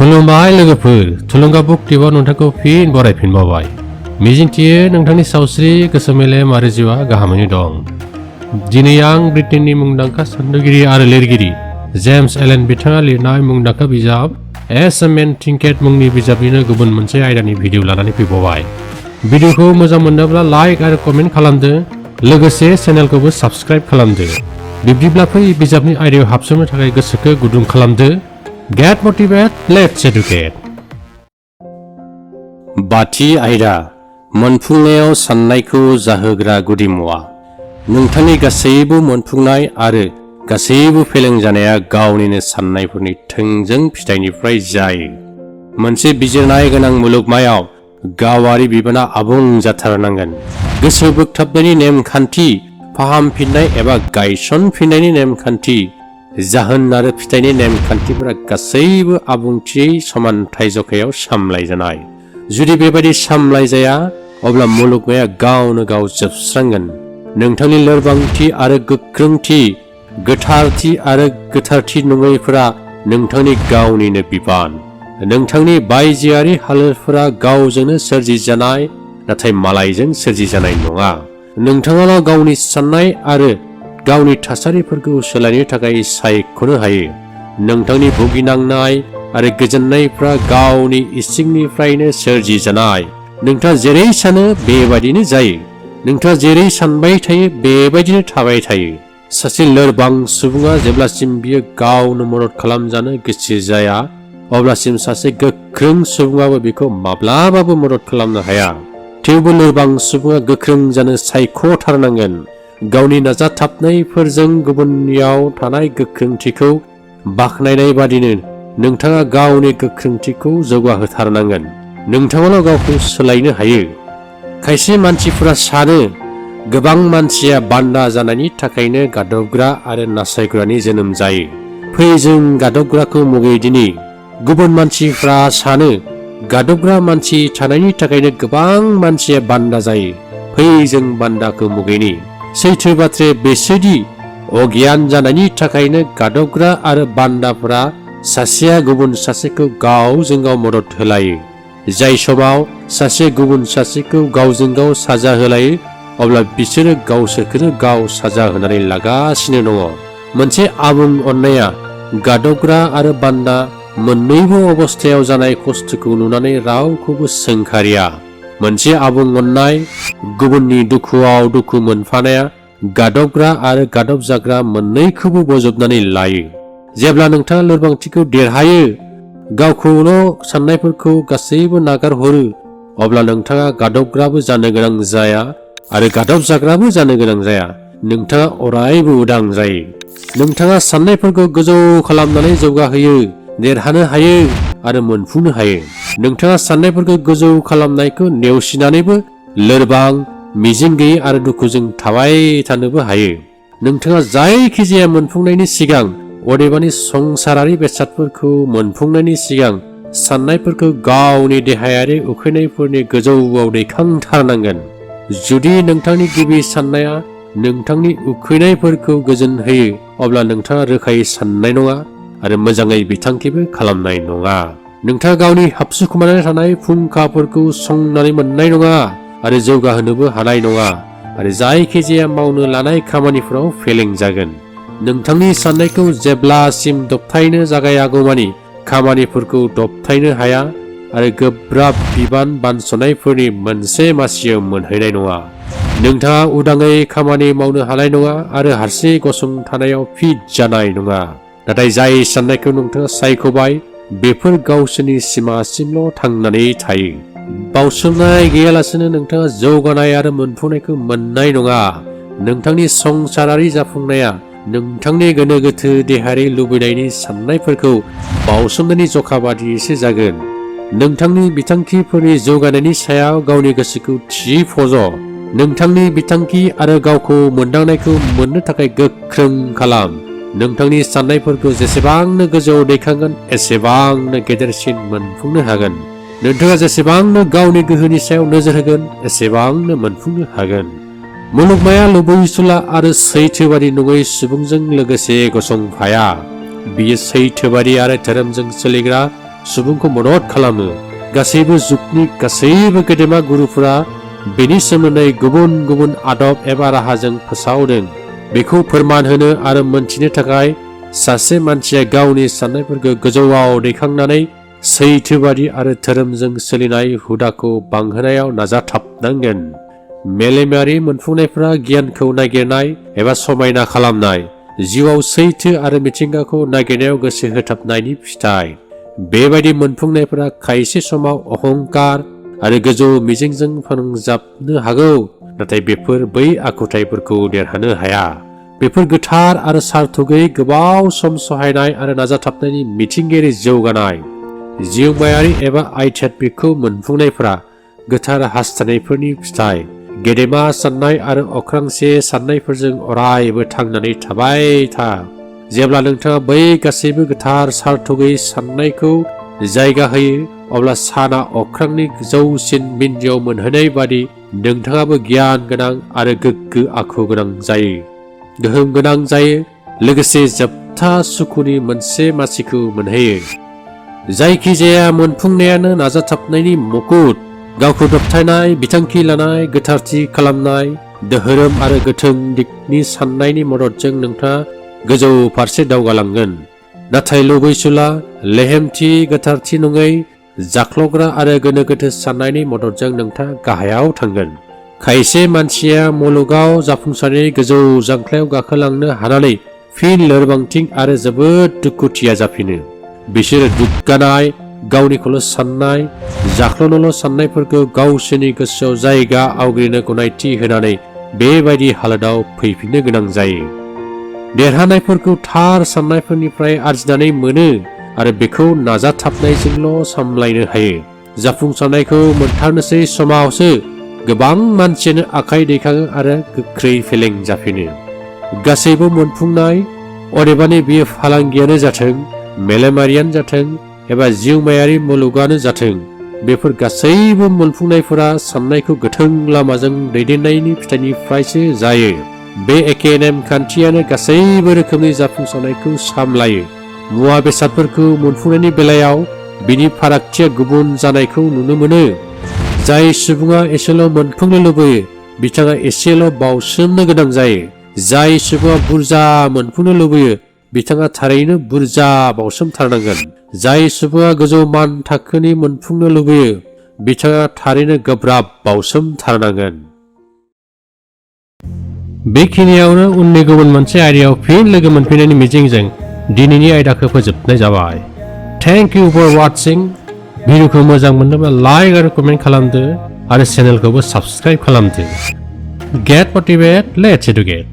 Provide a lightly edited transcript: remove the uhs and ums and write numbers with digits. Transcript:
खुलुमबाय लोगोफोर थुलुंगा बुकटिउबआव नोंथांखौ फिन बरायफिनबावबाय। मिजिंथियो नोंथांनि सावस्रि गोसो मेलेम आरो जिउआ गाहामैनो दं। दिनै आं ब्रिटेननि मुंदांखा सानथौगिरि आरो लिरगिरि जेम्स एलेन बिथाङा लिरनाय मुंदांखा बिजाब एस ए मेन थिंकेथ मुंनि बिजाबनिनो गुबुन मोनसे आयदानि भिडिअ लानानै फैबावबाय। भिडिअखौ मोजां मोनोब्ला लाइक आरो कमेन्ट खालामदो, लोगोसे चेनेलखौबो साबस्क्राइब खालामदो। बिब्दिब्ला फै बिजाबनि आयदायाव हाबसोमनो थाखाय गोसोखौ गुदुं खालामदो। Get motivated, let's educate। बाथि आयदा मोनफुंनायाव साननायखौ जाहोग्रा गुदिमुवा। नोंथांनि गासैबो मोनफुंनाय आरो गासैबो फेलें जानाया गावनिनो साननायफोरनि थोंजों फिथाइनिफ्राय जायो। मोनसे बिजिरनाय गोनां मुलुगमायाव गावारि बिबाना आबुं जाथारनांगोन। गोसो बोगथाबनायनि नेमखान्थि, फाहामफिननाय एबा गायसनफिननायनि नेमखान्थि, जाहोन आरो फिथाइनि नेमखान्थिफोरा गासैबो आबुंथियै समानथाय जखायाव सामलायजानाय। जुदि बेबादि सामलायजाया अब्ला मुलुगमाया गावनो गाव जोबस्रांगोन। नोंथांनि लोरबांथि आरो गोख्रोंथि, गोथारथि आरो गोथारथि नङैफोरा नोंथांनि गावनिनो बिबान। नोंथांनि बायजोआरि हालोदफोरा गावजोंनो सोरजिजानाय, नाथाय मालायजों सोरजिजानाय नङा। नोंथाङाल' गावनि साननाय आरो गावनि थासारिफोरखौ सोलायनो थाखाय सायख'नो हायो। नोंथांनि भुगिनांनाय आरो गोजोननायफ्रा गावनि इसिंनिफ्रायनो सोरजिजानाय। नोंथाङा जेरै सानो बेबायदिनो जायो। नोंथाङा जेरै सानबाय थायो बेबायदिनो थाबाय थायो। सासे लोरबां सुबुङा जेब्लासिम बियो गावनो मदद खालामजानो गोसो जाया अब्लासिम सासे गोख्रों सुबुङाबो बिखौ माब्लाबाबो मदद खालामनो हाया। थेवबो लोरबां सुबुङा गोख्रों जानो सायख'थारनांगोन। गावनि नाजाथाबनायफोरजों गुबुननियाव थानाय गोख्रोंथिखौ बाख्नायनाय बादिनो नोंथाङा गावनि गोख्रोंथिखौ जौगाहोथारनांगोन। नोंथाङाल' गावखौ सोलायनो हायो। खायसे मानसिफोरा सानो गोबां मानसिया बान्दा जानायनि थाखायनो गादबग्रा आरो नासयग्रानि जोनोम जायो। फै जों गादबग्राखौ मुगैदिनि। गुबुन मानसिफ्रा सानो गादबग्रा मानसि थानायनि थाखायनो गोबां मानसिया बान्दा जायो। फै जों बान्दाखौ मुगैनि। सैथो बाथ्राया बेसोदि अगियान जानायनि थाखायनो गादबग्रा आरो बान्दाफोरा सासेया गुबुन सासेखौ गावजों गाव मदद होलायो। जाय समाव सासे गुबुन सासेखौ गावजों गाव साजा होलायो अब्ला बिसोरो गावसोरखौनो गाव साजा होनानै लागासिनो दङ। मोनसे आबुं अननाया गादबग्रा आरो बान्दा मोननैबो अबस्थायाव जानाय खस्थ'खौ नुनानै रावखौबो सोंखारिया। मोनसे आबुं अननाय, गुबुननि दुखुआव दुखु मोनफानाया गादबग्रा आरो गादब जाग्रा मोननैखौबो बजबनानै लायो। जेब्ला नोंथाङा लोरबांथिखौ देरहायो, गावखौल' साननायफोरखौ गासैबो नागारहरो, अब्ला नोंथाङा गादबग्राबो जानो गोनां जाया आरो गादब जाग्राबो जानो गोनां जाया। नोंथाङा अरायबो उदां जायो। नोंथाङा साननायफोरखौ गोजौ खालामनानै जौगाहोयो, देरहानो हायो आरो मोनफुंनो हायो। नोंथाङा साननायफोरखौ गोजौ खालामनायखौ नेवसिनानैबो लोरबां, मिजिं गैयै आरो दुखुजों थाबाय थानोबो हायो। नोंथाङा जायखिजाया मोनफुंनायनि सिगां, अदेबानि संसारारि बेसादफोरखौ मोनफुंनायनि सिगां साननायफोरखौ गावनि देहायारि उखैनायफोरनि गोजौआव दैखांथारनांगोन। जुदि नोंथांनि गिबि साननाया नोंथांनि उखैनायफोरखौ गोजोन होयो अब्ला नोंथाङा रोखायै साननाय नङा आरो मोजाङै बिथांखिबो खालामनाय नङा। नोंथाङा गावनि हाबसोखुमानानै थानाय फुंखाफोरखौ संनानै मोननाय नङा आरो जौगाहोनोबो हानाय नङा आरो जायखिजाया मावनो लानाय खामानिफोराव फेलें जागोन। नोंथांनि साननायखौ जेब्लासिम दबथायनो जागायागौमानि खामानिफोरखौ दबथायनो हाया आरो गोब्राब बिबान बानस'नायफोरनि मोनसे मासियाव मोनहैनाय नङा। नोंथाङा उदाङै खामानि मावनो हानाय नङा आरो हारसिं गसंथानायाव फिट जानाय नङा। नाथाय जाय साननायखौ नोंथाङा सायख'बाय बेफोर गावसोरनि सिमासिमल' थांनानै थायो। बावसोमनाय गैयालासेनो नोंथाङा जौगानाय आरो मोनफुंनायखौ मोननाय नङा। नोंथांनि संसारारि जाफुंनाया नोंथांनि गोनो गोथो देहायारि लुबैनायनि साननायफोरखौ बावसोमनायनि जखा बादियैसो जागोन। नोंथांनि बिथांखिफोरनि जौगानायनि सायाव गावनि गोसोखौ थि फज'। नोंथांनि बिथांखि आरो गावखौ मोनदांनायखौ मोननो थाखाय गोख्रों खालाम। नोंथांनि साननायफोरखौ जेसेबांनो गोजौआव दैखांगोन एसेबांनो गेदेरसिन मोनफुंनो हागोन। नोंथाङा जेसेबांनो गावनि गोहोनि सायाव नोजोर होगोन एसेबांनो मोनफुंनो हागोन। मुलुगमाया लुबैसुला आरो सैथोबादि नङै सुबुंजों लोगोसे गसंफाया। बियो सैथोबादि आरो धोरोमजों सोलिग्रा सुबुंखौ मदद खालामो। गासैबो जुगनि गासैबो गेदेमा गुरुफोरा बेनि सोमोन्दै गुबुन गुबुन आदब एबा राहाजों फोसावदों। बेखौ फोरमान होनो आरो मोनथिनो थाखाय सासे मानसिया गावनि साननायफोरखौ गोजौआव दैखांनानै सैथोबादि आरो धोरोमजों सोलिनाय हुदाखौ बांहोनायाव नाजाथाबनांगोन। मेलेमारि मोनफुंनायफोरा गियानखौ नागिरनाय एबा समायना खालामनाय, जिउआव सैथो आरो मिथिंगाखौ नागिरनायाव गोसो होथाबनायनि फिथाइ। बेबायदि मोनफुंनायफोरा खायसे समाव अहंकार आरो गोजौ मिजिंजों फोनांजाबनो हागौ, नाथाय बेफोर बै आखुथायफोरखौ देरहानो हाया। बेफोर गोथार आरो सार्थ गैयै गोबाव सम सहायनाय आरो नाजाथाबनायनि मिथिंगायारि जौगानाय। जिउमायारि एबा आध्यात्मिकखौ मोनफुंनायफोरा गोथार हास्थायनायफोरनि फिथाइ। गेदेमा साननाय आरो अख्रांसे साननायफोरजों अरायबो थांनानै थाबाय था। जेब्ला नोंथाङा बै गासैबो गोथार सार्थ गैयै साननायखौ जायगा होयो, अब्ला साना अख्रांनि जौसिन बिन्दोआव मोनहैनाय बादि नोंथाङाबो गियान गोनां आरो गोग्गो आखु गोनां जायो, गोहोम गोनां जायो, लोगोसे जोबथा सुखुनि मोनसे मासिखौ मोनहैयो। जायखिजाया मोनफुंनायानो नाजाथाबनायनि मुकुट। गावखौ दबथायनाय, बिथांखि लानाय, गोथारथि खालामनाय, धोरोम आरो गोथों दिगनि साननायनि मददजों नोंथाङा गोजौ फारसे दावगालांगोन। नाथाय लुबैसुला, लेहेमथि, गोथारथि नङै, जाख्लग्रा आरो गोनो गोथो साननायनि मददजों नोंथाङा गाहायाव थांगोन। खायसे मानसिया मुलुगाव जाफुंसारनायनि गोजौ जांख्लायाव गाखोलांनो हानानै फिन लोरबांथिं आरो जोबोद दुखुथिया जाफिनो। बिसोरो दुग्गानाय, गावनिखौल' साननाय, जाख्ल'नोल' साननायफोरखौ गावसोरनि गोसोआव जायगा आवग्रिनो गनायथि होनानै बेबायदि हालोदाव फैफिननो गोनां जायो। देरहानायफोरखौ थार साननायफोरनिफ्राय आरजिनानै मोनो आरो बेखौ नाजाथाबनायजोंल' सामलायनो हायो। जाफुंसारनायखौ मोनथारनोसै समावसो गोबां मानसियानो आखाइ दैखाङो आरो गोख्रै फेलें जाफिनो। गासैबो मोनफुंनाय, अदेबानि बेयो फालांगियानो जाथों, मेलेमारियानो जाथों एबा जिउमायारि मुलुगानो जाथों, बेफोर गासैबो मोनफुंनायफोरा साननायखौ गोथों लामाजों दैदेननायनि फिथाइनिफ्रायसो जायो। बे एखे नेमखान्थियानो गासैबो रोखोमनि जाफुंसारनायखौ सामलायो। मुवा बेसादफोरखौ मोनफुंनायनि बेलायाव बिनि फारागथिया गुबुन जानायखौ नुनो मोनो। जाय सुबुङा एसेल' मोनफुंनो लुबैयो, बिथाङा एसेल' बावसोमनो गोनां जायो। जाय सुबुङा बुरजा मोनफुंनो लुबैयो, बिथाङा थारैनो बुरजा बावसोमथारनांगोन। जाय सुबुङा गोजौ मान थाखोनि मोनफुंनो लुबैयो, बिथाङा थारैनो गोब्राब बावसोमथारनांगोन। बेखिनियावनो उननि गुबुन मोनसे आयदायाव फिन लोगो मोनफिननायनि मिजिंजों दिनैनि आयदाखौ फोजोबनाय जाबाय। Thank you for watching. भिडिअखौ मोजां मोनोब्ला लाइक आरो कमेन्ट खालामदो आरो चेनेलखौबो साबस्क्राइब खालामदो। Get motivate, let's educate.